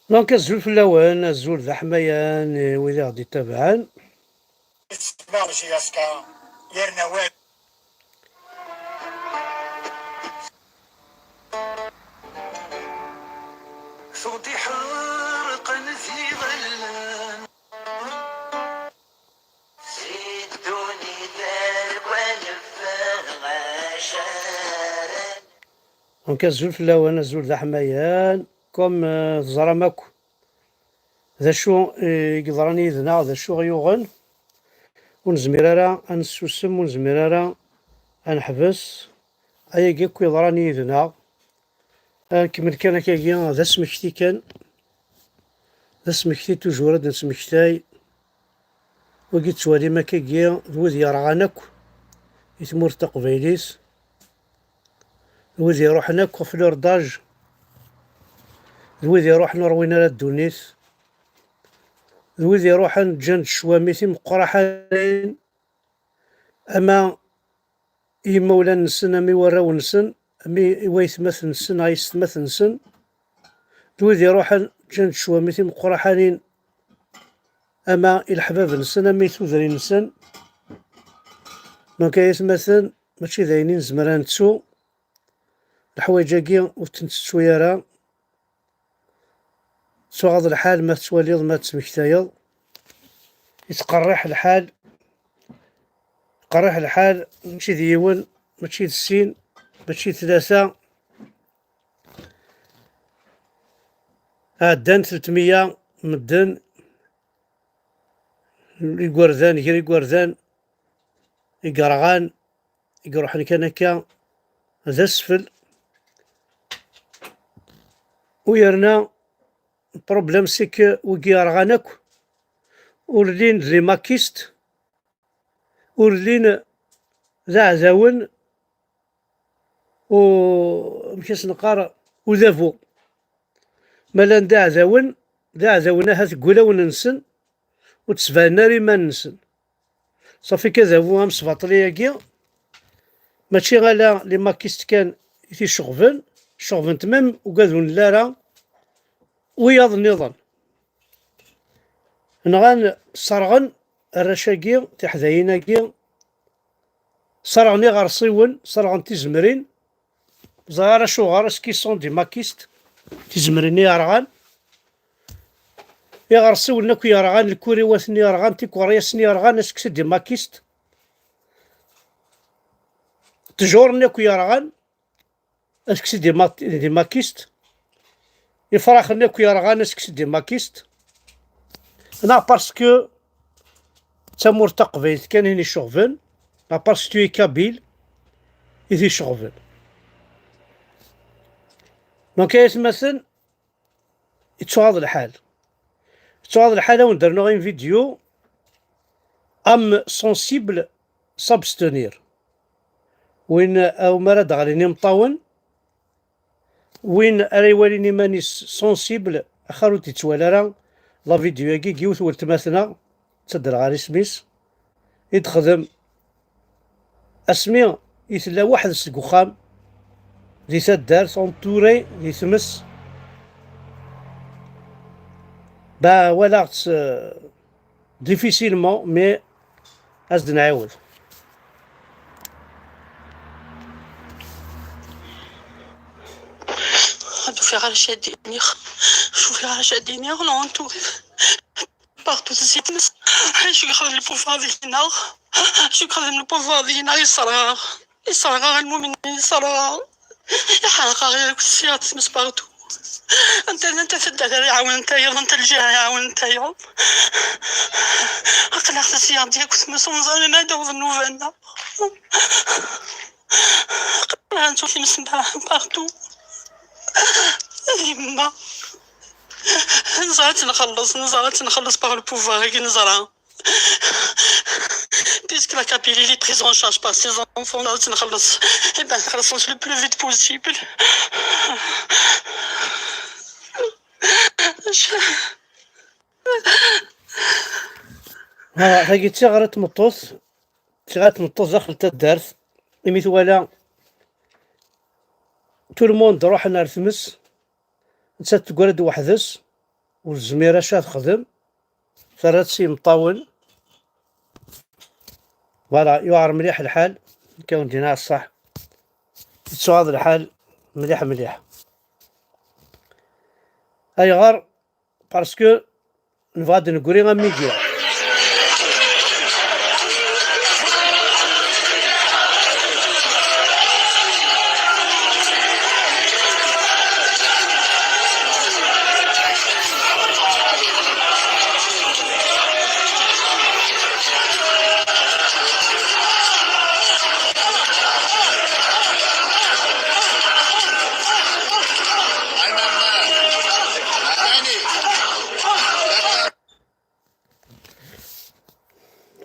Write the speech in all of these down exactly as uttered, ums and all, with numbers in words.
Donc, azul fell-awen, azul d aḥmayan, eh, wid i ɣ-d-ittabaɛen. Tessma J S K, yerna awal. Tuɣ d-iḥerqen d iḍellan. Si ddunit ar wanef acaran. Donc, azul fell-awen, azul d aḥmayan. Comme, euh, teẓram akk d acu, euh, i yeḍran yid-neɣ, d acu i ɣ-yuɣen, ur nezmir ara ad nessusem, ur nezmir ara ad neḥbes. Ayagi akk yeḍran yid-neɣ, ad nkemmel kan akkagi, d asmekti kan, d asmekti, toujours ad d-nesmektay. Wigi tettwalim akkagi d wid yerɣan akk i tmurt taqbaylit, d wid iruḥen akk ɣef l'ordage, d wid iruḥen ur win ara ddunit, d wid iruḥen ǧǧan-d ccwami timeqqraḥanin, ama i yimawlan-nsen, am i warraw-nsen, am i waytmaten-nsen, neɣ yessetmaten-nsen, d wid iruḥen ǧǧan-d ccwami timeqqraḥanin, ama i leḥbab-nsen, ama i tudrin-nsen. Donc, ay atmaten, mačči d ayen i nezmer ad nettu. Leḥwayeǧ-agi ur tent-tettu ara. Tuɣaḍ lḥal ma tettwaliḍ, ma tettmektayeḍ. Yettqerriḥ lḥal. Yettqerriḥ lḥal, mačči d yiwen, mačči d sin, mačči d tlata. Ɛeddan tletmiya medden, igerdan, gar igerdan, i yerɣan, i iruḥen kan akka d asfel. U yerna, le problème, c'est que wigi yerɣan akk ur llin d les maquistes, ur llin d aɛdawen u, amek as-neqqar, udabu. Ma llan d aɛdawen, d aɛdawen ahat deg wulawen-nsen, ur d-sbanen ara iman-nsen. Safi, kadabu amesbaṭli-agi, mačči ala les maquistes kan i t-iceɣben, ceɣben-t même ugad ur nelli ara wiyaḍ nniḍen. Nɣan, sserɣen arrac-agi, tiḥdayin-agi, sserɣen iɣersiwen, sserɣen tizemrin. Ẓriɣ ara acuɣer, est-ce qu'ils sont des maquistes, tizemrin i yerɣan. Iɣersiwen akk yerɣan, lkuriwat-nni yerɣan, tikeryasin yerɣan, est-ce que c'est des maquistes? Ttjur-nni akk yerɣan, est-ce que c'est des ma-, des maquistes? Ifrax-nni akk yerɣan, est-ce que c'est des maquistes? Neɣ parce que d tamurt taqbaylit kan i ten-iceɣben, neɣ parce que tu es kabyle i t-iceɣben. Donc, ay atmaten, yettuɣaḍ lḥal. Yettuɣaḍ lḥal, ad wen-d-rnuɣ une vidéo, âme sensible s'abstenir. Win, uh, umi ara d-ɣlin imeṭṭawen, win ara iwalin iman-is sensible, axir ur d-ittwali ara la vidéo-agi n yiwet weltma-tneɣ, ttadreɣ ɣer isem-is, i d-texdem asmi i tella weḥd-s deg uxxam, di taddart, entourée, di tmes. Ba, walaɣ-tt, euh, difficilement, mais ad s-d-nɛiwed. Ur ufiɣ ara acu ad d-iniɣ. Ur ufiɣ ara acu ad d-iniɣ, non, tout. Partout, c'est tmes. Acu yexdem le pouvoir deg-neɣ? Acu yexdem le pouvoir deg-neɣ? Yesserɣ-aɣ. Yesserɣ-aɣ lmumin, yesserɣ-aɣ. Iḥerq-aɣ yakk, ssiɣ tmes partout. Anta, anta taddart ara iɛawnen tayeḍ, anta lǧiha ara iɛawnen tayeḍ. Aql-aɣ tezzi-aɣ-d yakk tmes, ur neẓri ma ad d-awḍen nnuba-nneɣ. Aql-aɣ nettu times partout. Yemma. Neẓra ad tt-nxelleṣ, neẓra ad tt-nxelleṣ par le pouvoir-agi, neẓra. Puisque la Kabylie est prise en charge par ses enfants, là, eh ben, le plus vite possible. Ha, tagi d tiɣri n tmeṭṭut, tiɣri n tmeṭṭut daxel taddart, imi twala Tout le monde ruḥen ar tmes, nettat teggra-d weḥd-s, ur tezmir acu ad texdem, terra-tt s yimeṭṭawen. Voilà, yuɛer mliḥ lḥal, nekk ad wen-d-iniɣ ṣṣeḥ. Yettuɣaḍ lḥal mliḥ mliḥ. Ayɣer? Parce que nebɣa ad d-negri am wigi.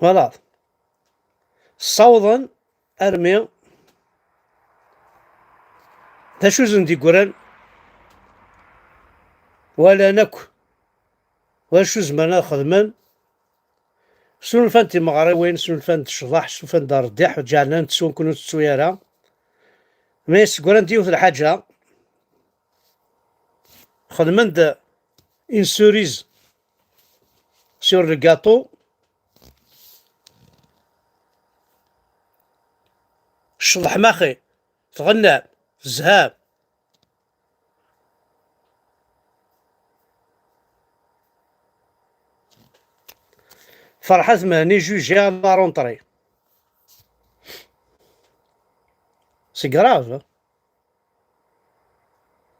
Voilà. Ssawḍen armi d acu i sen-d-yeggran, walan akk wacu zemren ad xedmen, snulfan-d timeɣriwin, snulfan-d ccḍeḥ, snulfan-d rrdiḥ, ǧeɛlen-t ttun, ken ur tettu ara. Mais sseggran-d yiwet lḥaǧa, xedmen-d une cerise sur le gâteau. Ccḍeḥ maxi, tɣennam, tezham. Ferḥat Mhenni jugé à la rentrée. C'est grave, hein?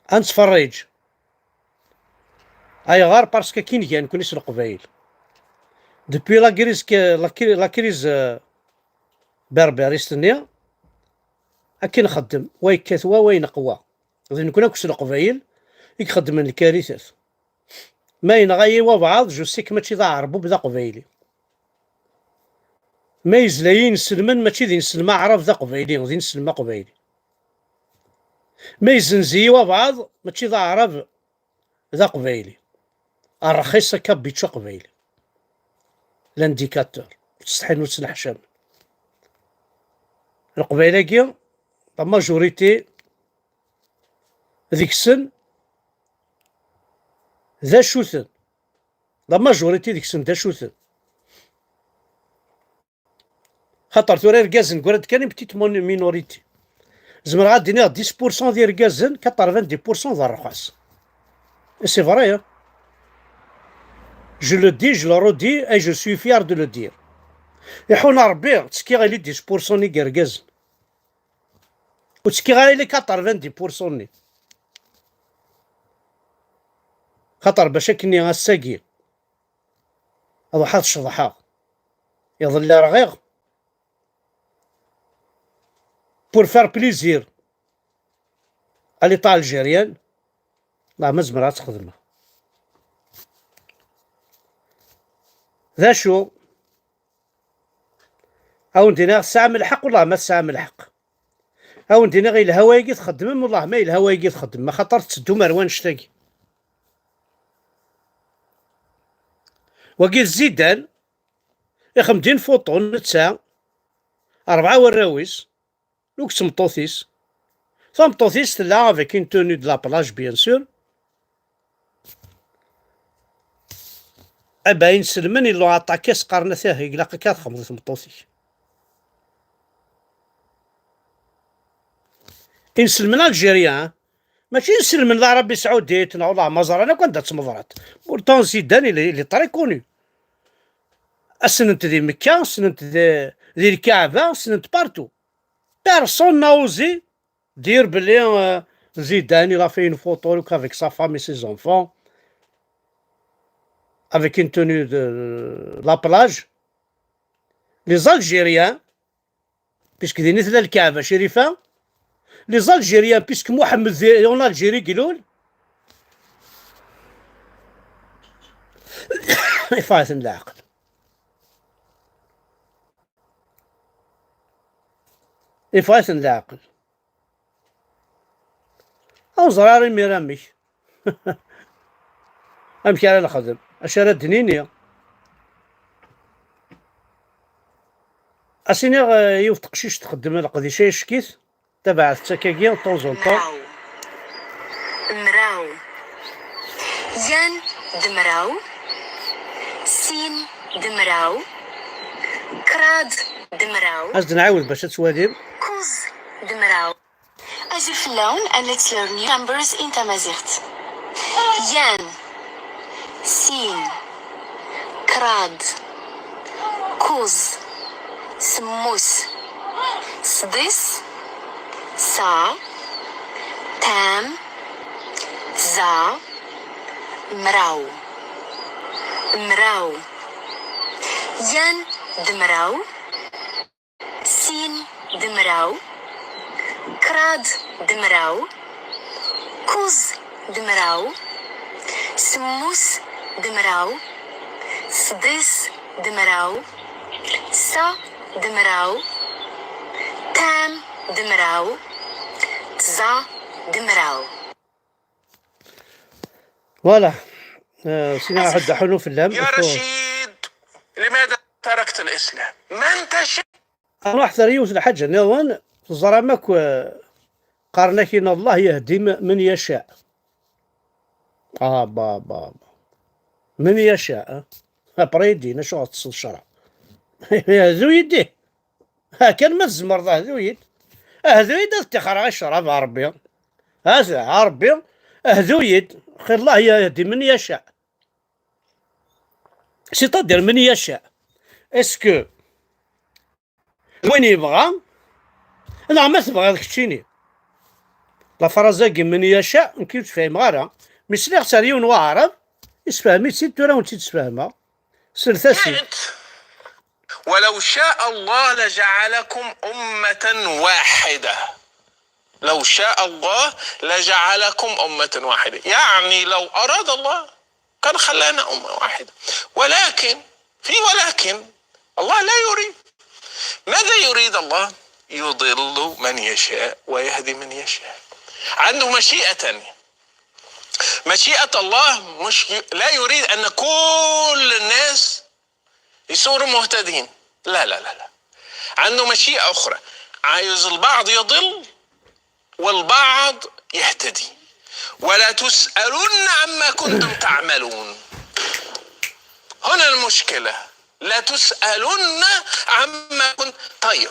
Ad nettferriǧ. Ayɣer? Parce que akken gan nekkni s Leqbayel. Depuis la crise, la cri-, la crise, euh, berberiste-nni, akken nxeddem, wa yekkat wa, wa ineqq wa. D nekkni akk s Leqbayel i ixeddmen lkaritat. Ma yenɣa-yi wabɛaḍ, je sais que mačči d aɛerbub, d aqbayli. Ma yezla-yi inselmen, mačči d inselmen aɛrab, d aqbayli, d inselmen aqbayli. Ma yezzenz-iyi wabɛaḍ, mačči d aɛrab, d aqbayli. Rxis akka bičču aqbayli. L'indicateur. Ur ttsetḥin ur ttneḥcam. Leqbayel-agi, la majorité deg-sen d acuten. La majorité deg-sen d acuten. Xaṭer tura irgazen ggra-d kan une petite mon-, minorité. Zemreɣ ad d-iniɣ dix pour cent d irgazen, quatre-vingt-dix pour cent d rrxas. Et c'est vrai, hein. Je le dis, je le redis, et je suis fier de le dire. Iḥun Ṛebbi, ttekkiɣ i les dix pour cent n yirgazen. Ur ttekkiɣ ara i les quatre-vingt-dix pour cent-nni. Xaṭer bac akkenni ass-agi ad ruḥeɣ ad ceḍḥeɣ. Iḍelli rɣiɣ. Pour faire plaisir à l'État algérien, la ma zemreɣ ad tt-xedmeɣ. D acu? Ad wen-d-iniɣ tesɛam lḥeqq, wellah ma tesɛam lḥeqq. Ad wen-d-iniɣ yelha wayagi txeddmem, wellah ma yelha wayagi txeddmem, axaṭer tetteddum ar wanect-agi. Wagi d Zidane, ixdem-d une photo, netta, rebɛa warraw-is, akked tmeṭṭut-is. Tameṭṭut-is tella avec une tenue de la plage, bien sûr. Eh ben, inselmen, ils l'ont attaqué, s-qqaren-as, ih, ilaq akka ad txedmeḍ i tmeṭṭut-ik. Inselmen algériens, mačči inselmen l'Arabie Saoudite, neɣ wellah ma ẓran akk anda tmeḍrat. Pourtant Zidane, il est, il est très connu. Ssnen-t di Mekka, ssnen-t di, di Lkaɛba, ssnen-t partout. Personne n'a osé dire belli, euh, Zidane, il a fait une photo avec sa femme et ses enfants avec une tenue de la plage. Les Algériens, puisque din i tella Lkaɛba Ccrifa, les Algériens, puisque Mohamed en Algérie i ilul, yeffeɣ-iten leɛqel. Yeffeɣ-iten leɛqel. Ur ẓriɣ ara imir amek. Amek ara nexdem? Acu ara d-nini? Ad s-iniɣ, eh, yiwet teqcict txeddem leqdic-a, yeck-it, tabaɛt-tt akkagi, de temps en temps. Yan d mraw. Sin d mraw. Kraḍ d mraw. Ad nɛawed bac ad twalim. Kuẓ d mraw. Azul fell-awen, a Let's Learn New Numbers in Tamaziɣt. Yan, sin, kraḍ, kuẓ, semmus, sḍis, sa, tam, za, mraw. Mraw. Yan d mraw. Sin d mraw, kraḍ d mraw, kuẓ d mraw, semmus d mraw, sḍis d mraw, sa d mraw, tam d mraw, tẓa d mraw. Voilà. آه، سينا راح دحونو في اللام. يا رشيد، لماذا تركت الإسلام؟ ما أنت شيء. نروح ثريوث الحاجة نظن. الزرامك، آه، قارنك إن الله يهدي م-، من يشاء. آه، با، با، با. من يشاء، آه. أبريدي، نشوف الشرع. يا ذو يديه. ها كان ما تزمرض، هذو يد. هذو يد، هذا تخرج الشراب، ربي. هذا ربي. هذو يد. خير الله يهدي من يشاء. C'est-à-dire من يشاء. Est-ce que وين يبغى؟ أنا ما تبغى هذاك الشيني. La phrase من يشاء، يمكن تفهم غيرها. Mais سلاح سريع وعرب. يسفهمي سي ترى وانت تسفهمها. سلثاسي. ولو شاء الله لجعلكم أمة واحدة. لو شاء الله لجعلكم أمة واحدة، يعني لو أراد الله كان خلانا أمة واحدة، ولكن في ولكن الله لا يريد. ماذا يريد الله؟ يضل من يشاء ويهدي من يشاء. عنده مشيئة تانية. مشيئة الله مش لا يريد أن كل الناس يصيروا مهتدين. لا، لا، لا، لا. عنده مشيئة أخرى. عايز البعض يضل والبعض يهتدي. ولا تسألن عما كنتم تعملون. هنا المشكلة. لا تسألن عما كنت. طيب.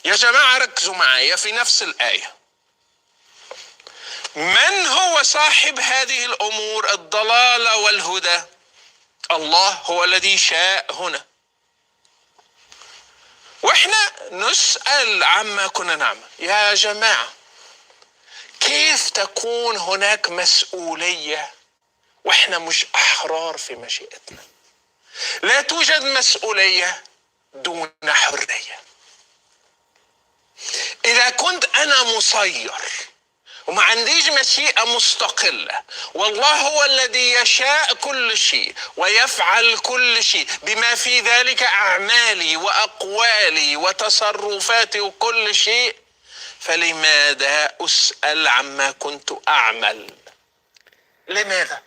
يا جماعة، ركزوا معايا في نفس الآية. من هو صاحب هذه الأمور، الضلالة والهدى؟ الله هو الذي شاء هنا. وإحنا نسأل عما كنا نعمل. يا جماعة، كيف تكون هناك مسؤولية وإحنا مش أحرار في مشيئتنا؟ لا توجد مسؤولية دون حرية. إذا كنت أنا مسير وما عنديش مشيئة مستقلة، والله هو الذي يشاء كل شيء ويفعل كل شيء، بما في ذلك أعمالي وأقوالي وتصرفاتي وكل شيء، فلماذا أسأل عما كنت أعمل؟ لماذا؟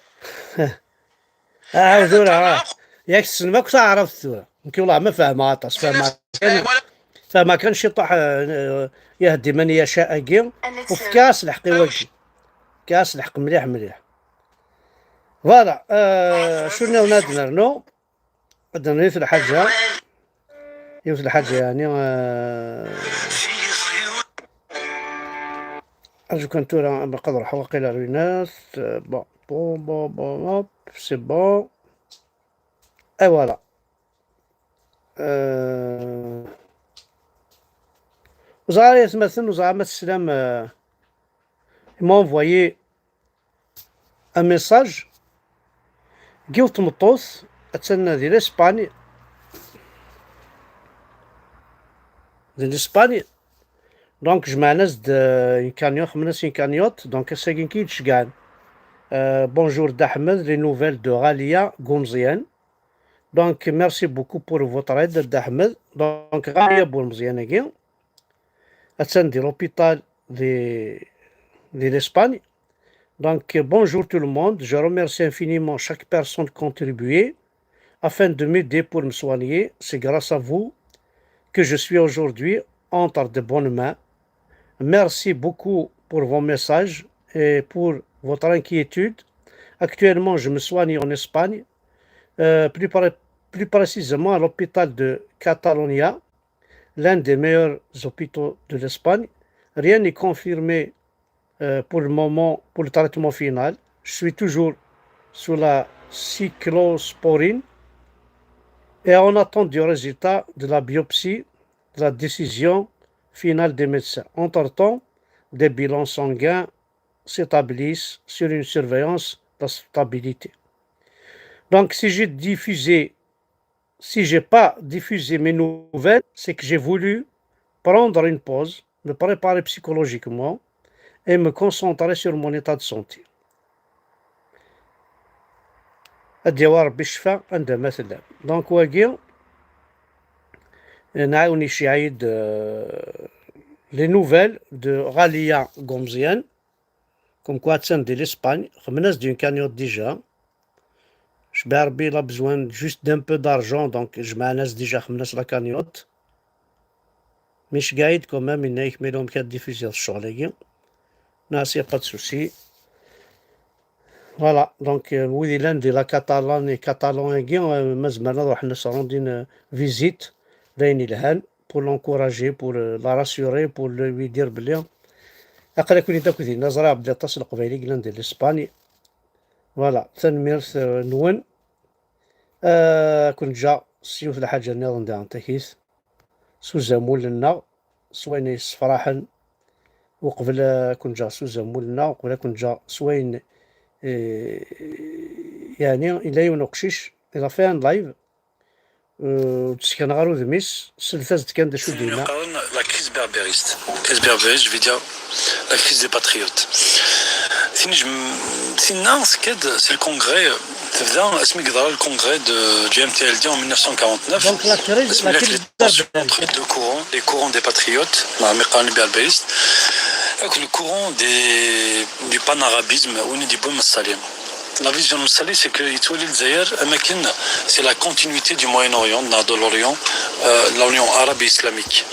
آه، ثورة، آه. ياك تسلم، كنت عرفت ثورة. يمكن والله ما فاهمة عطاس، فاهمة كان، فاهمة كان شي طاح، آه، يهدي من يشاء كي. وفي كاس الحق يوجي. كاس الحق مليح مليح. Voilà، آه، شو ناو نادنر نو؟ عندنا يوث الحاجة. يوث الحاجة يعني، آه، أرجو كان تورا بقدر حواقي العيونات. آه، bon، bon، bon، bon، hop، c'est bon. Et voilà. آه، وزعما يتمثل، وزعما السلام، آه، il m'a envoyé un message. Yiwet tmeṭṭut attan di l'Espagne. Di l'Espagne. Donc, jemɛen-as-d, euh, une cagnotte, xemmen-as une cagnotte. Donc, ass-agi nekk i d-ceggɛen. Euh, bonjour Dda Ḥmed, les nouvelles de Ɣaliya Gumẓyan. Donc, merci beaucoup pour votre aide, Dda Ḥmed. Donc, Ɣaliya Gumẓyan-agi. Attan di l'hôpital de, de l'Espagne. Donc, bonjour tout le monde. Je remercie infiniment chaque personne contribuée afin de m'aider pour me soigner. C'est grâce à vous que je suis aujourd'hui entre de bonnes mains. Merci beaucoup pour vos messages et pour votre inquiétude. Actuellement, je me soigne en Espagne, euh, plus, pré- plus précisément à l'hôpital de Catalonia, l'un des meilleurs hôpitaux de l'Espagne. Rien n'est confirmé euh, pour le moment pour le traitement final. Je suis toujours sous la cyclosporine et on attend du résultat de la biopsie, de la décision finale des médecins. Entre-temps, des bilans sanguins s'établissent sur une surveillance de stabilité. Donc, si j'ai diffusé, si j'ai pas diffusé mes nouvelles, c'est que j'ai voulu prendre une pause, me préparer psychologiquement et me concentrer sur mon état de santé. Ad yawi Rebbi ccfa anda ma tellam. Donc, wagi, nɛawen iceyyeɛ-d, euh, les nouvelles de Ɣaliya Gumẓyan, comme quoi attan di l'Espagne, xedmen-as-d une cagnotte déjà. Cebbaɛ Rebbi, il a besoin juste d'un peu d'argent, donc jemɛen-as déjà, xedmen-as la cagnotte. Mais iceyyeɛ-d quand même, yenna-yak ma yella wamek ad diffusiḍ ccɣel-agi. Non, c'est pas de souci. Voilà, donc, euh, wid yellan di la Catalogne, Catalan-agi, euh, ma zemren ad ruḥen ad s-rendre une, euh, visite, d ayen yelhan, pour l'encourager, pour, euh, la rassurer, pour le lui dire belli aql-aken-id akk dinna, ẓriɣ belli aṭas n Leqbayel i yellan di l'Espagne. Voilà, tanemmirt, euh, nwen. Euh, ad ken-ǧǧeɣ s yiwet n lḥaǧa nniḍen daɣen takit, s uzamul-nneɣ, s wayen yessefraḥen, uqbel ad ken-ǧǧeɣ s uzamul-nneɣ, uqbel ad ken-ǧǧeɣ s wayen, eh, yeɛni, yella yiwen uqcic, il a fait un live, euh, ur d-ssekneɣ ara udem-is, slet-as-d kan d acu d-yenna. Qqaren la crise berbériste. Crise berbériste, je veux dire la crise des patriotes. Tin jem-, tinna, c'est que c'est le congrès, euh, tebda asmi yeḍra le congrès de, du M T L D en mille neuf cent quarante-neuf. Donc la crise, la crise berbère. Entre les deux courants, les courants des patriotes, la berbéristes, avec le courant des, du panarabisme, ou du Boum Salim. La vision de Salim, c'est que yettwali Lezzayer am akken c'est la continuité du Moyen-Orient, de l'Orient, euh, l'Orient arabe et islamique.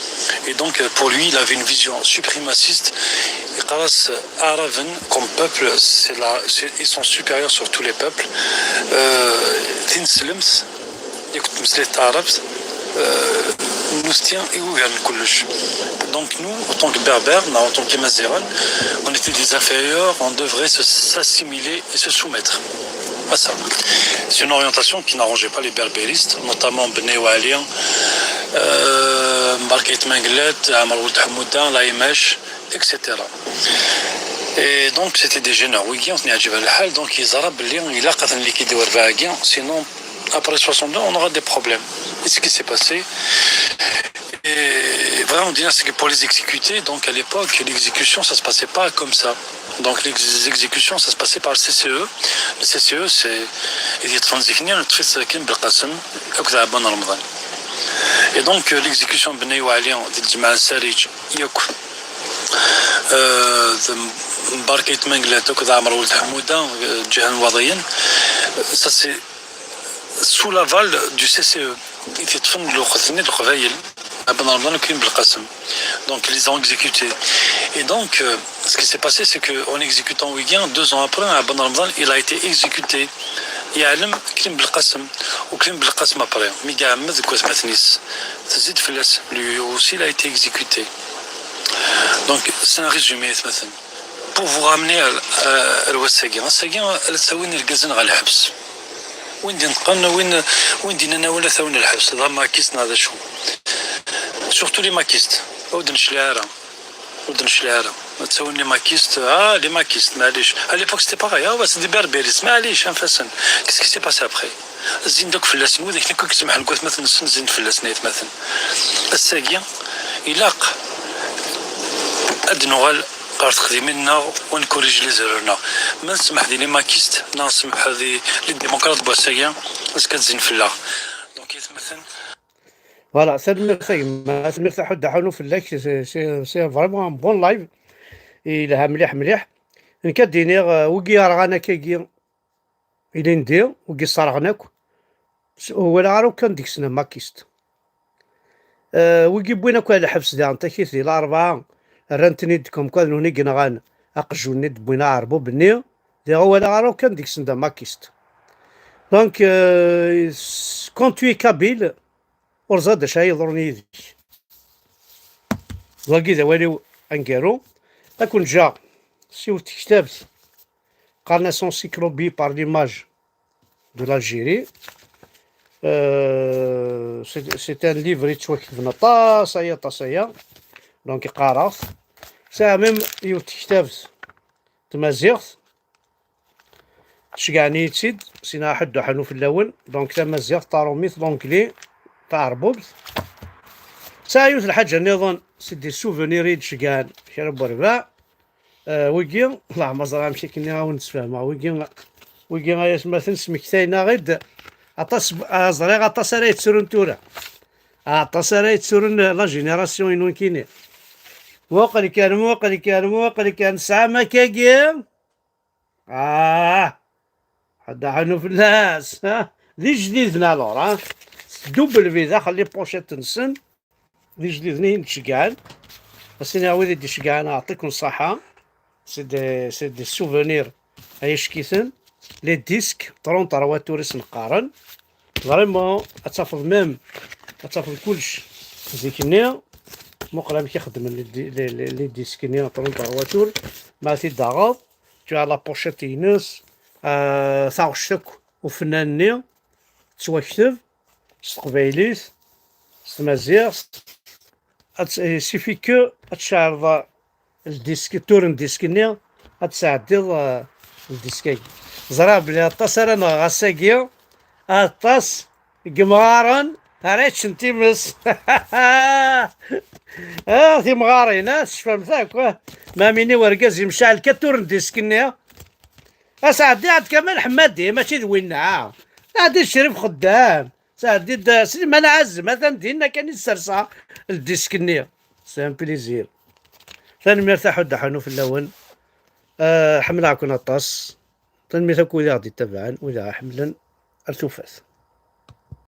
Et donc, euh, pour lui, il avait une vision suprémaciste. Yeqqar-as Araben, comme peuple, c'est la, c'est, ils sont supérieurs sur tous les peuples. Euh, tineslemt, yak ur ttmeslayeɣ taɛrabt, euh, nutni i yugaren kullec. Donc nous, en tant que Berbères, en tant qu'Imaziɣen, on était des inférieurs, on devrait se, s'assimiler et se soumettre. Ah, ça. C'est une orientation qui n'arrangeait pas les berbéristes, notamment Bnei Wali, euh, Mbarka Ayt Mengellat, Ɛmer Weld Ḥemmuda, l'A M H, et cetera. Et donc, c'était des jeunes Norvégiens, on y a du mal. Donc, ils arabent les, il a qu'à les quitter, sinon, après soixante-deux, on aura des problèmes. Et ce qui s'est passé, et vraiment, on dirait, c'est que pour les exécuter, donc à l'époque, l'exécution, ça se passait pas comme ça. Donc, les exécutions, ça se passait par le C C E. Le C C E, c'est, il est transigné, le truc, c'est Kim Belkacem, Abou Ramadan. Et donc, euh, l'exécution de Bnei Wali, de Djima Sarij, Yok. Euh, de Mbarka Ayt Mengellat, Abou Ramadan, euh, Djihan Wadayen, ça c'est sous l'aval du C C E. I t-yeṭṭfen lweqt-nni n Leqbayel, Abou Ramadan, Kim Belkacem. Donc, ils les ont exécutés. Et donc, euh, ce qui s'est passé, c'est qu'en exécutant Wiggin, deux ans après, Abou Ramadan, il a été exécuté. Yeɛlem Kim Belkacem. Ou Kim Belkacem après, mi iɛemmed deg watmaten-is. Tezzi-d fell-as. Lui aussi, il a été exécuté. Donc, c'est un résumé, atmaten. Pour vous ramener à, à, à wass-agi. Ass-agi, la ttawin irgazen ɣer lḥebs. Win d-ineṭqen, win, win d-yennan awal, ad t-awin lḥebs. D amakist neɣ d acu. Surtout les makistes. Ur d-necliɛ ara. Ur d-necliɛ ara. Ad ttawin les makistes. Ah, les makistes, maɛlic. À l'époque, c'était pareil. Ah, ouais, c'est des berbéristes. Maɛlic, anef-asen. Qu'est-ce qui s'est passé après? Zzin-d akk fell-asen. Widak akk i isemḥen deg watmaten-nsen, zzin-d fell-asen, ay atmaten. Ass-agi, ilaq ad d-nuɣal ɣer teqdimin-nneɣ, u nkurij les erreurs-nneɣ. Ma nsemmeḥ di les makistes, neɣ nsemmeḥ di les démocrates n wass-agi, azekka ad zzin fell-aɣ. Donc, ay atmaten. Voilà, tanemmirt a gma, tanemmirt a Ḥud Aḥunu fell-ak, c'est, c'est, c'est vraiment un bon live. Yelha mliḥ, mliḥ. Nekk ad d-iniɣ, euh, wigi yerɣan akkagi, ilindi, wigi sserɣen akk, s-, ur walaɣ ara ukan deg-sen amakist. Euh, wigi wwin akk ar lḥebs daɣen takit di Larebɛa, rran-ten-id comme quoi d nutni i yenɣan aqjun-nni d-wwin Diɣ ur walaɣ ara kan deg-sen d amakist. Donc, euh, s- quand tu es kabyle, ur ẓriɣ d acu ay yeḍrun yid-k. D wagi d awal-iw aneggaru. Ad ken-ǧǧeɣ s yiwet tektabt qqaren-as Encyclopédie par l'image de l'Algérie. Euh, c'est c'est un livre yettwaketben aṭas aya, aṭas aya. Donc qqareɣ-t. Sɛiɣ même yiwet tektabt tmaziɣt, ceggɛen-iyi-tt-id, sinaɣ ḥedd uḥanu fell-awen. Donc tamaziɣt, tarumit, l'anglais, taɛerbubt. Sɛiɣ yiwet lḥaǧa nniḍen, c'est des souvenirs i d-ceggɛen kra n werbaɛ. Euh, wigi, leɛmer ẓriɣ amek akken i awen-d-sfehmeɣ. Wigi, wigi ay atmaten smektayen-aɣ-id aṭas, ah, ẓriɣ aṭas ara yettrun tura. Aṭas ara yettrun la génération-inu nekkini. Muqel kan, muqel kan, muqel kan, tesɛam akkagi? Ah, ḥedd aḥanu fell-as, ha? D ijdiden alors, ha? S double V daxel les pochettes-nsen, d ijdiden i yi-d-ceggɛen. Ass-iniɣ wid i d-iceggɛen, aɛṭiken ṣṣaḥa. C'est des, c'est des souvenirs ay acek-iten. Les disques, trente-trois tours i sen-qqaren. Vraiment, ad tafeḍ même, ad tafeḍ kullec zik-nni. Muqel amek i xeddmen les di-, les, les, les disques-nni, trente-trois tours. Ma ad t-id-taɣeḍ, tu as la pochette-ines, euh, taɣect akk ufennan-nni, tettwakteb s teqbaylit, s tmaziɣt. Ad tt-, il suffit que ad tceɛleḍ ldisk, tour n disk-nni, ad tesɛeddiḍ, euh, ldisk-agi. Ẓriɣ belli aṭas ara nɣeɣ ass-agi, aṭas n yemɣaren ara yeččen times. Ah, timɣarin, ah, tecfamt akk, ah. Ma mini wergaz yemceɛl kan tour n disk-nni. Asɛeddi Ɛebd Kamal Ḥemmadi, mačči d winna. Sɛeddi Crif Xeddam. Sɛeddi-d Sliman Ɛazem, atan dinna kan i sserseɣ ldisk-nni. C'est un plaisir. Tanemmirt a ḥedd aḥanu fell-awen. Ah, ḥemmleɣ-ken aṭas. Tanemmirt akk wid i ɣ-d-ittabaɛen, wid i ɣ-iḥemmlen. Ar tufat.